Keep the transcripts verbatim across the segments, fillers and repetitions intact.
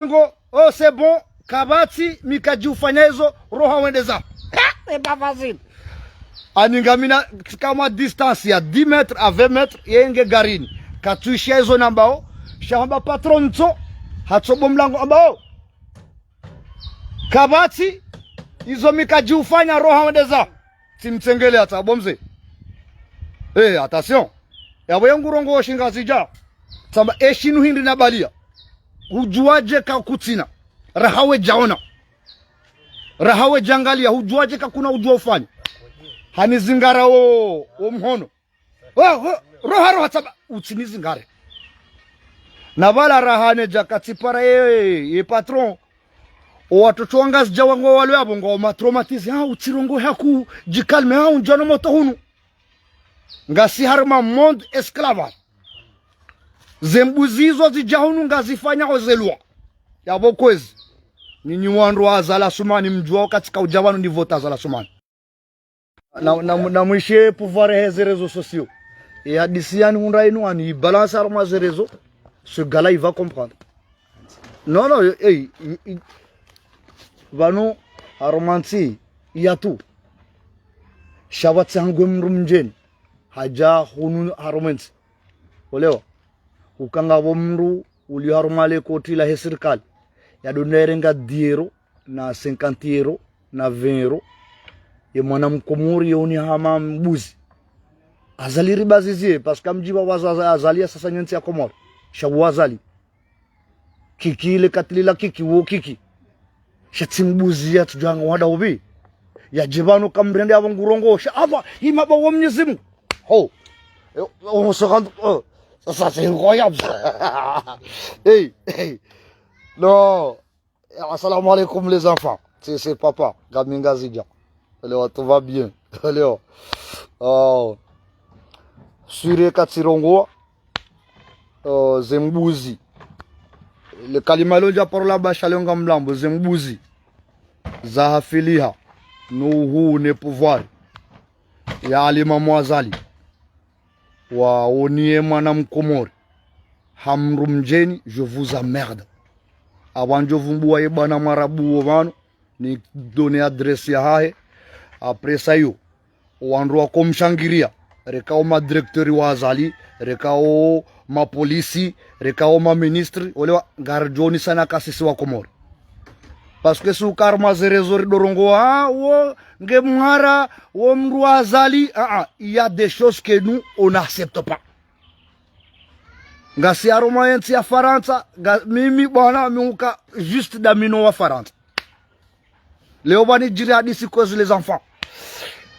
ngo, oh, c'est bon, kapvatsi, mi kadji ufanya izo, roha wende zaho. Ha, c'est pas facile. Ani ngamina, kama distance ya dix mètres à vingt mètres, yenge garini. Katsuishiya izo nambao, sha hamba patron ntso, hatsobo mlango ambao. Kapvatsi, izo mi kadji ufanya roha wende zaho. Tsimtsengele hata bo mze. Eh, attention. Yapvo ye ngurongowo shi Ngazidja. Tsamba eshinu hindri na balia. Hudjuwadje ka kutsina. Raha we djaona. Raha we djangalia. Hudjuwadje ka kuna udjuwa ufanya. Hanizingara wo, wo mhono. Wo, wo, roha, roha, tsamba, utsinizingare. Na pvala raha ne djaka tsipara ye, ye patron. O watoto wa Ngazidja wangu walo yapvo ngo ma traumatisé. Ah, utsirongowe haku, djikalme, ah, undjano moto hunu. Ngasi harumwa monde esclavage. Ze mbuzi izo zidja hunu ngazifanyao ze loi. Yapvo kwezi. Nyinyi wandru wa Azali Assoumani mdjuwa wakati kaudja pvanu ni vote Azali Assoumani. Na, na, na mwishe pouvoir he ze réseaux sociaux. E hadisi yani hundra inu ani balance harumwa ze réseaux. Ce gars-là, il va comprendre. Non, non, eh, eh, eh, pvanu harumwa ntsi yatru. Sha pvatsi hangwe mndru mdjeni. Hadja hunu harumwa ntsi. Olewa. Uka ngapvo mndru ulio harumwa le koti lahe sirikali. Yadonda yerenga dix euros, na cinquante euros, na vingt euros. Ye mwana mkomori ye uni hama mbuzi. Azali ribazizie, parce que mdjiba waza Azali ya sasa nyentsi ya Komori. Sha wo Azali. Kiki ile katili la kiki, wo kiki. Sha tsi mbuzi ya tsudjanga wada ubi. Yadje pvanu kamrende yapvo ngurongowo. Sha apva, hima ba wo Mnyezi Mungu. Ho. Eh, oh, c'est incroyable. Hey, hey. Non. Eh, assalamu alaikum les enfants. C'est, c'est papa. Ngami Ngazidja. Leo, tout va bien. Leo. Oh. Sure katsirongowa. Oh, ze mbuzi. Le kalima lo ndja parola ba sha leo ngamlambo, ze mbuzi. Za hafiliha. No uhuu ne pouvoir. Ya Ali Mamu Azali. Wa oniye mwana mkomori. Ha mndru mdjeni, je vous emmerde. Apvo ndjo vumbuwa ye bwana mwarabu wo pvanu, ni donner adresse yahahe. Après ça yo, wandru wako mshangiria. Reka o ma directeur wa Azali, reka o ma polisi, reka o ma ministre, olewa ngaridjo onisana ka sisi wa Komori. Parce que si uka harumwa ze réseaux ridorongowa, ah, wo, nge mhara, wo mndru wa Azali, ah, ah, il y a des choses que nous, on n'accepte pas. Ngasi harumwa yentsi ya Farantsa, nga, mimi bwana, mi uka juste damino wa Farantsa. Leo pvani djiri hadisi kwezi les enfants.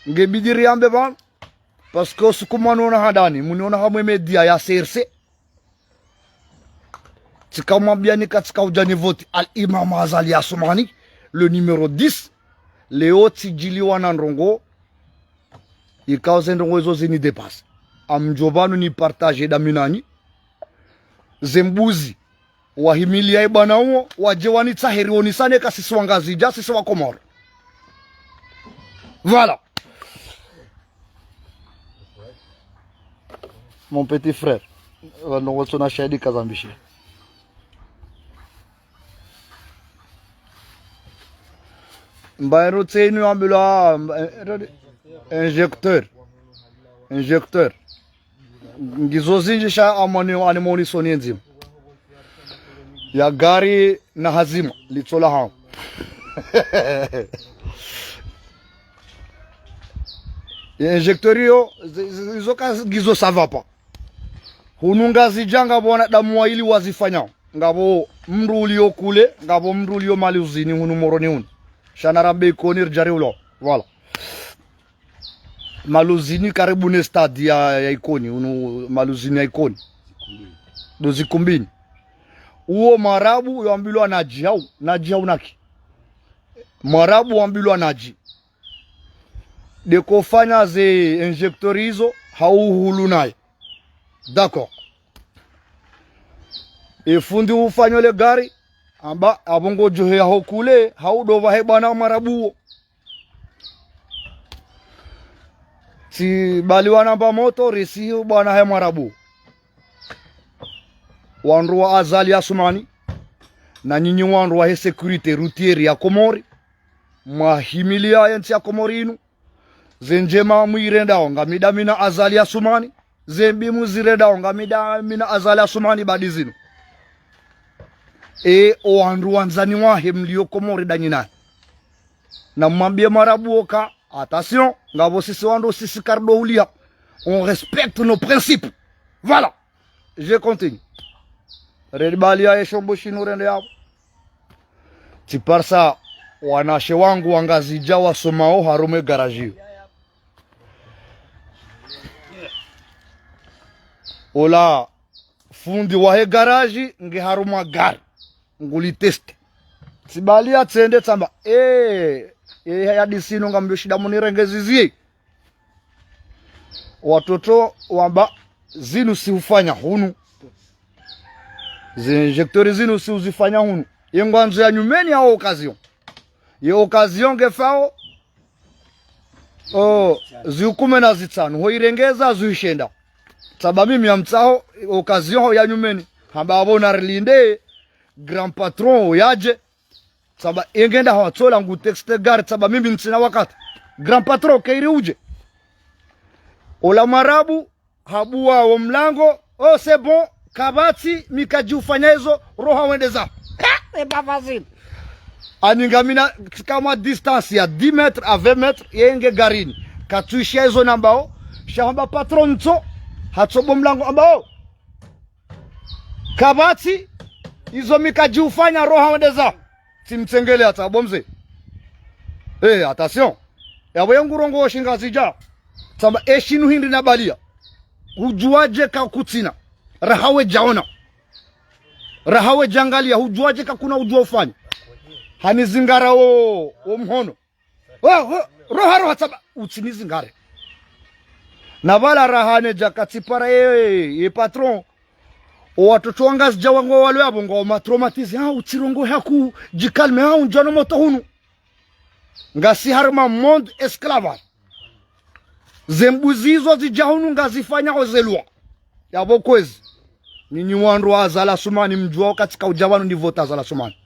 Nge bidi riambe pvanu, parce que usiku mwaniona handani, muniona hamwe média ya C R C. Tsika mwambiani ka tsika udjani vote Al Imam Azali Assoumani, le numéro dix. Leo tsidjiliwa na ndrongo. Ikao ze ndrongo izo zini dépassé. Ngamdjo pvanu ni partage dami nanyi. Ze mbuzi. Wahimilia ye bwana uwo, wadje wanitsahe rionisane ka sisi wa Ngazidja, sisi wa Komori. Voilà. Mon petit frère. Pvanu wotsona shahidi kazambishi. Mbaye rotsenu ambilwa, mba-, eh, injecteur. Injecteur. Ngizo zindji sha amwani, ani moni soni ndzima. Ya gari na hazima, litsola hao. Ya injecteur yo, zi-, zi-, izo ka, ngizo ça va pas. Hunu Ngazidja ngapvo wanadamu waili wazifanyao. Ngapvo mndru ulio kule, ngapvo mndru ulio Maluzini hunu Moroni hunu. Sha na rambe Ikoni ridjari ulo. Voilà. Maluzini karibu ne stade ya, ya Ikoni, hunu Maluzini ya Ikoni. Ndo Zikumbini. Uwo mwarabu yo ambilwa Nadji hau, Nadji hau naki. Mwarabu ambilwa Nadji. Nde kofanya ze injecteur izo, hau hulu naye. D'accord. E fundi ufanyo le gari, amba, apvo ngodjo heya ho kule, hau ndo pvahe bwana mwarabu uwo. Tsi bali wanamba moto, risi bwana he mwarabu. Wandru wa Azali Assoumani. Na nyinyi wandru wahe sécurité routière ya Komori, mwahimilia yentsi ya Komori inu. Ze ndjema mwirendao ngami dami na Azali Assoumani. Ze mbi muzirendao ngami dami na Azali Assoumani badi zinu. E, o wandru wandzani wahe mlio Komori danyi naye. Na mwambie marabu oka, attention, ngapvo sisi wandru sisi kardo hulia. On respecte nos principes. Voilà. Je continue. Redi bali ya eshombo shinu rende yapvo. Tsi parisa wanashe wangu wa Ngazidja wasomao harumwa e garage iyo. Ola fundi wahe garage nge harumwa gari. Nguli teste. Tsi bali ya tsende tsamba. Eh, eh, ya disino ngamdjo shinda munirenge zizi. Watoto wamba zinu si ufanya hunu. Zi injecteur zinu si uzifanya hunu. Ye ngwandzo ya nyumeni ya occasion. Ye occasion ngefao. Oh, zihukume na zitsanu. Ho irengeza zuishenda. Tsamba mimi ya mtsaho, occasion ho ya nyumeni. Hamba apvo narilinde, grand patron ho yadje. Tsamba engenda hawatsola ngu texte gari, tsamba mimi ntsina wakati. Grand patron, keiri udje. Ola marabu, habua wo mlango, oh, c'est bon, kapvatsi, mi kadji ufanya izo, roha wende za. Ha, c'est pas facile. Ani ngamina kama distance ya dix mètres à vingt mètres, yenge garini. Katsuishia izo nambao, sha hamba patron ntso, hatsobo mlango ambao. Kapvatsi, izo mi kadji ufanya roha wende za. Tsimtsengele hata bo mze. Eh, attention. Yapvo ye ngurongoa shingazidja. Tsamba eshinu hindri na balia. Hudjuadje ka kutsina. Raha we djaona. Raha we djangalia. Hudjuadje ka kuna udjua ufanya. Hanizingara wo, wo mhono. Wo, wo, roha, roha, tsamba, utsinizingare. Na pvala raha nedja katsipara ye, ye patron. O watoto wa Ngazidja wangu walo yapvo ngo ma traumatisé. Ah, utsirongoe haku, djikalme, ah, undjwano moto hunu. Ngasi harumwa monde esclavage. Ze mbuzi izo zidja hunu ngazifanya ho ze loi. Yapvo kwezi. Nyinyi wandru wa Azali Assoumani mdjuao katsika udja pvanu ni vote Azali Assoumani.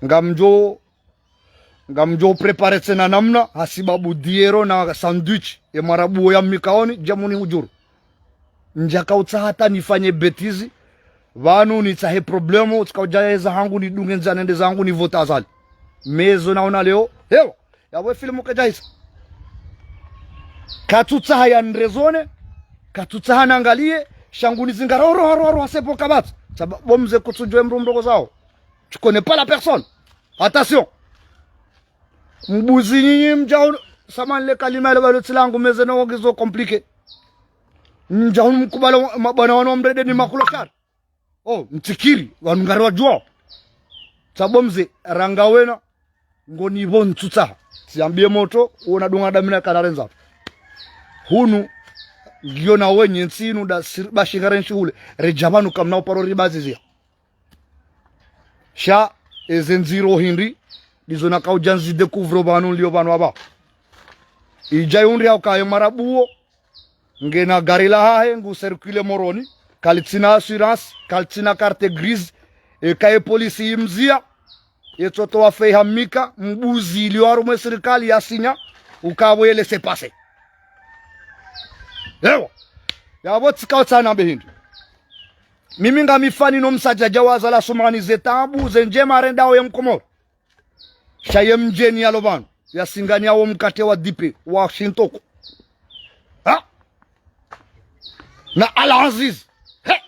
Ngamdjo Ngamdjo préparé tsena namna, hasibabu diero na sandwich, ye marabu wo ya mikaoni, dja muni hudjuru. Ndjaka utsaha hata nifanye bêtise, pvanu nitsahe problème, utsika udja eza hangu nidunge ndzia nende zangu ni vote Azali. Mais zo naona leo, hewa, yapvo e film kedjahisa. Katsutsaha ya nrezone, katsutsaha nangalie, sha ngu nizingara oro, oro, oro, hasepo kapvatsi. Tsamba, bo mze kutsudjue mdru mdroko zao. Tu connais pas la personne. Attention. Mbuzi nyinyi mdja hunu, samahani le kalima le balo tsi langu mais ze ndrongoo ngizo compliqué. Mdja hunu mkubala mabwana wanu wa mrende ni makuloshari. Oh, mtsikiri, wanu ngari wadjuao. Tsamba bo mze, ranga wena, ngoni pvo ntsutsaha. Tsiambie moto, wona dunga damina kana rendza. Hunu, ngiyo na wenye ntsi inu da sir-, ba shingare ntsi hule, redja pvanu kamna uparo ribazizia. Sha, eze ndziro hindri, ndizo nakaudja nzi découvre pvanu nilio pvanu apva. Idja yundri hauka ye marabu wo, ngena gari lahahe, ngu circule Moroni, kalitsina assurance, kalitsina carte grise, eka ye polisi imzia, ye tsoto wa feiha mika, mbuzi ilio harumwa e sirikali ya sinya, ukapvo ye laissez-passer. Ewa, yapvo tsika utsana behindri. Mimi ngami fani no msadjadja wa Azali Assoumani ze tabu, ze ndjema arendao ye mkomori. Sha ye mdjeni yalo pvanu, ya singani ya wo mkate wa dipe, wa shintoko. Ha? Na Al Aziz. He!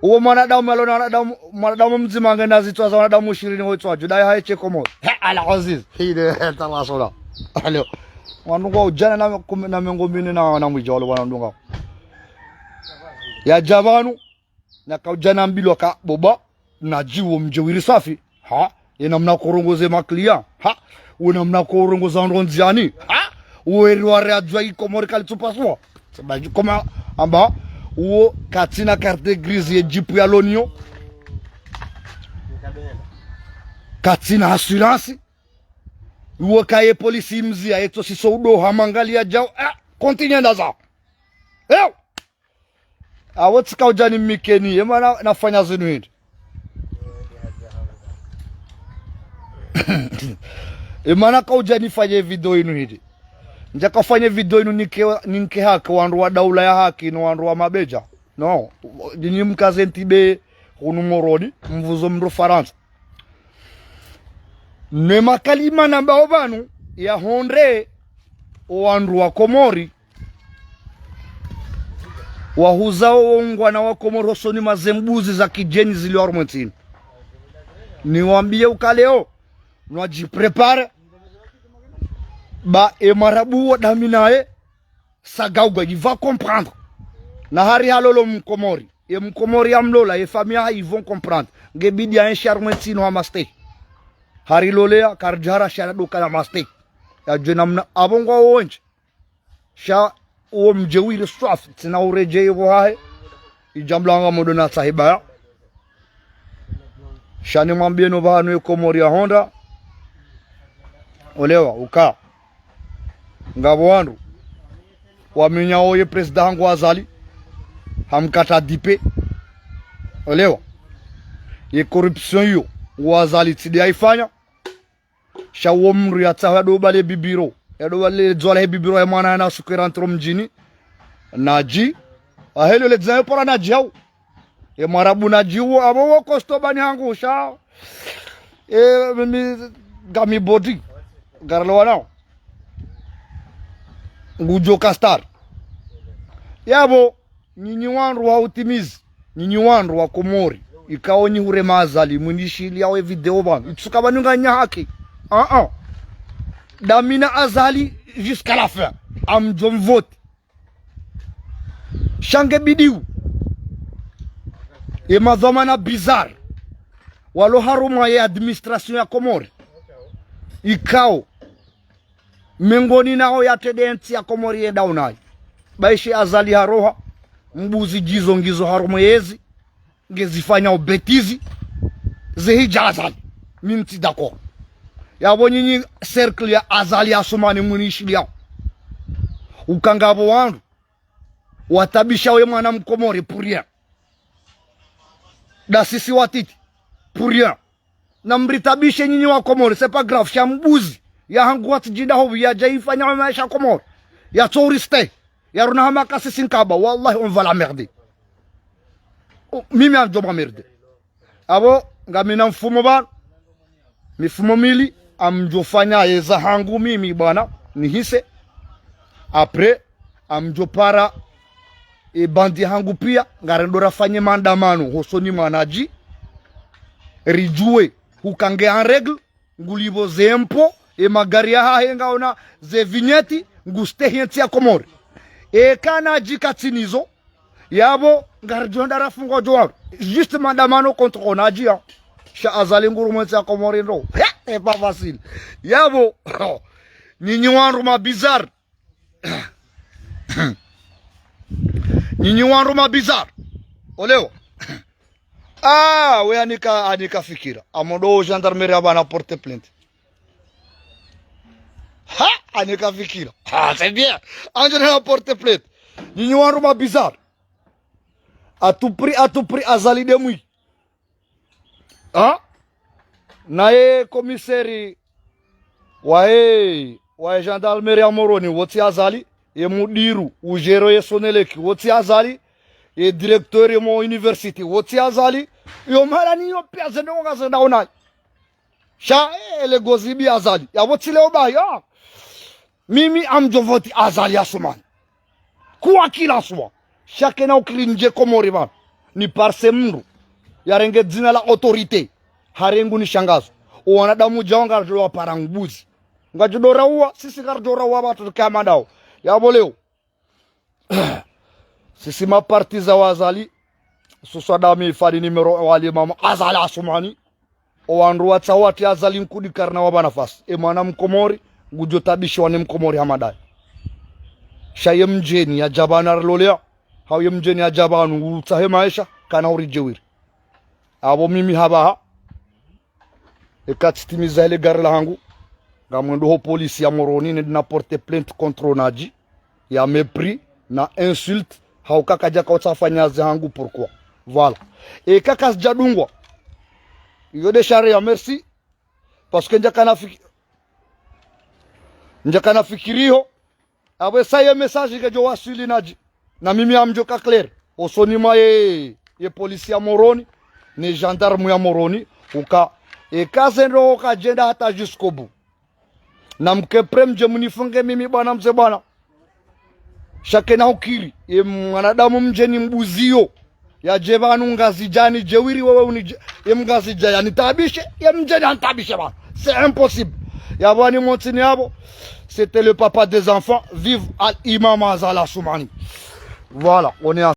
Uwo mwanadamu, alo na wanadamu, mwanadamu mdzima ngena zitswa za wanadamu ishirini wo itswa dju, daye haye she Komori. He, Al Aziz. Hide, he, tamasona. Alo. Wandru ngwa udjana na kume, na mengo mine na, na mwidja walo wana ndunga. Yadja pvanu, nakaudja nambilwa ka boba, nadjiwo mdjewiri swafi. Ha? Ye namna korongoze ma client. Ha? Wo namna korongoza ndrondziani. Ha? Wo eri ware adzwa i Komori kalitsupaswa. Tsamba dji koma amba, wo katsina carte grise ye djipu yalo nayo. Katsina assurance. Wo kaye polisi imzia, etso siso udo hamangalia djao. Ah, continue ndaza. Eyo! Apvo tsika udja nimnikeni, ye mana nafanya zinu hindri. Ye mana kaudja nifanye video inu hindri. Ndjaka ufanye video inu nike, nike haki, wandru wa daula ya haki, no wandru wa mabedja. No, nyinyi mkaze ntibe hunu Moroni, mvuzo mndru Farantsa. Ne makalima nambao pvanu, yahondre, o wandru wa Komori, wahuzao wo ungwana wa Komori hosoni mwa ze mbuzi za kidjeni zilio harumwa entsi inu. Niwambiye uka leo, nwadjiprépare, ba e mwarabu wo dami naye, sa gaugwa, il va comprendre. Na hari halolo mkomori, e mkomori yamlola, e famille yahahe, ils vont comprendre. Nge bidi ya enshi harumwa entsi inu ha mastehi. Hari lolea, karidjara sha na duka na mastehi. Yadjwe namna, apvo ngwao wendji. Sha uwo mdjeuri swafi, tsina uredjeyi pvo hahe. Idjamlanga modo na sahibaya. Sha nimwambiye no pvanu e Komori yahondra. Olewa, uka. Ngapvo wandru. Wamenya oye président hangu Azali. Hamkata dipe. Olewa. Ye corruption iyo. Wo Azali tsi nde yaifanya. Sha uwo mndru yatsaho yadobale bibiro. Yadobale dzwala he bibiro ya mwana yana suku erantro mdjini. Nadji. Aheli le dzina yo pora Nadji hau. E mwarabu Nadji uwo, apvo wo kosto bani hangu, sha. E, mimi, ngami bodi. Ngarelewa nao. Ngudjo kastar. Yapvo, nyinyi wandru wa utimizi, nyinyi wandru wa Komori, ikao nyi hurema Azali, mwinishilia we video pvanu, itsuka pvanu nganya haki. Ah, ah. Dami na Azali jusqu'à la fin. Amdjo mvote. Sha nge bidiu. E madhwamana bizarre. Walo harumwa ye administration ya Komori. Ikao. Mengoni nawo yatrende entsi ya Komori yenda unayi. Baishe Azali haroha, mbuzi djizo ngizo harumwa yezi, ngezifanyao bêtise, zehidja Azali. Mi ntsi d'accord. Yapvo nyinyi cercle ya Azali Assoumani mwinishilia. Uka ngapvo wandru, watabisha we mwana mkomori, pour rien. Nda sisi watiti, pour rien. Na mritabishe nyinyi wa Komori, c'est pas grave, sha mbuzi. Ya hangu watsidjinda hovi, yadja ifanya wa maesha Komori. Yatso uriste. Yaruna hama ka sisi nkaba, wallahi, on va l'emmerder. O, mimi ngamdjo mwa emmerder. Apvo, ngamina mfumo pvanu. Mifumo mili, ngamdjo fanya yeza hangu mimi bwana, nihise. Après, ngamdjo para e bandi hangu pia, ngarendo rafanye maandamano, hosoni mwa Nadji. Ridjuwe, huka nge en règle, ngulipvo ze impôt, e magari yahahe ngaona ze vignette, ngustehi entsi ya Komori. Eka Nadji katsina izo, yapvo, ngaridjo henda rafungwa djo wandru. Juste maandamano contre Nadji ya. Sha Azali ngu harumwa entsi ya Komori ndo. He, c'est pas facile. Yapvo, nyinyi wandru ma bizarre. Nyinyi wandru ma bizarre. Olewa. Ah, we anika, anika fikira. Amodo gendarmerie apvo na porte plainte. Ha, anika fikira. Ah, c'est bien. Andjo na porte plainte. Nyinyi wandru ma bizarre. À tout prix, à tout prix, Azali de mwi. Ha? Naye commissaire wahe, wahe gendarmerie ya Moroni, wo tsi Azali, ye mudiru, ujero ye Sonelec, wo tsi Azali, ye directeur ye mo université, wo tsi Azali, yo mahala ni yo pia zendo ngazenda unayi. Sha, eh, le gozibi Azali. Yapvo tsi leo ba, ya. Mimi ngamdjo voti Azali Assoumani. Quoi qu'il en soit, sha kena ukiri ndje Komori pvanu. Ni parce mndru yarenge dzina la autorité. Harengu ni shangazo. O wanadamu djao ngaridjo wapara mbuzi. Ngadjo dora uwa, sisi ngaridjo dora uwa pvatsu kama dao. Yapvo leo. Sisi ma partisans wa Azali, suswa dami fadi numéro un wa limama Azali Assoumani. O wandru watsaho wati Azali nkudi karina wapva nafasi. E mwana mkomori, ngudjo tabishiwa ne mkomori hama ndaye. Sha ye mdjeni yadja pvanu arilolea, hau ye mdjeni yadja pvanu utsahe maesha, kana uridjewiri. Apvo mimi hapvaha. Eka tsitimiza hele gari lahangu, ngamwendo ho polisi ya Moroni, nende na porte plainte contre Nadji, ya mépris, na insulte, Hauka kadjaka utsafanya hazi hangu, pourquoi? Voilà. Eka kazidjadungwa, iyo nde sharia, merci. Parce que ndjakana fiki-, ndjakana fikiriho. Apvo sa ye message ngedjo waswili nadji. Na mimi ngamdjoka clair. Osoni mwa ye, ye polisi ya Moroni, ne gendarme ya Moroni, uka, eka ze ndrongoo kazidjenda hata jusqu'au bout. Na mke prêt mdje munifunge mimi bwana mze bwana. Sha kena ukiri, ye mwanadamu mdjeni mbuziyo. Yadje pvanu Ngazidjani, djewiri wewe unidje, ye Mngazidja yanitaabishe, ye mdjeni anitaabishe pvanu. C'est impossible. Yapvo ani montsini yapvo, c'était le papa des enfants, vive Al Imam Azali Assoumani. Voilà, on est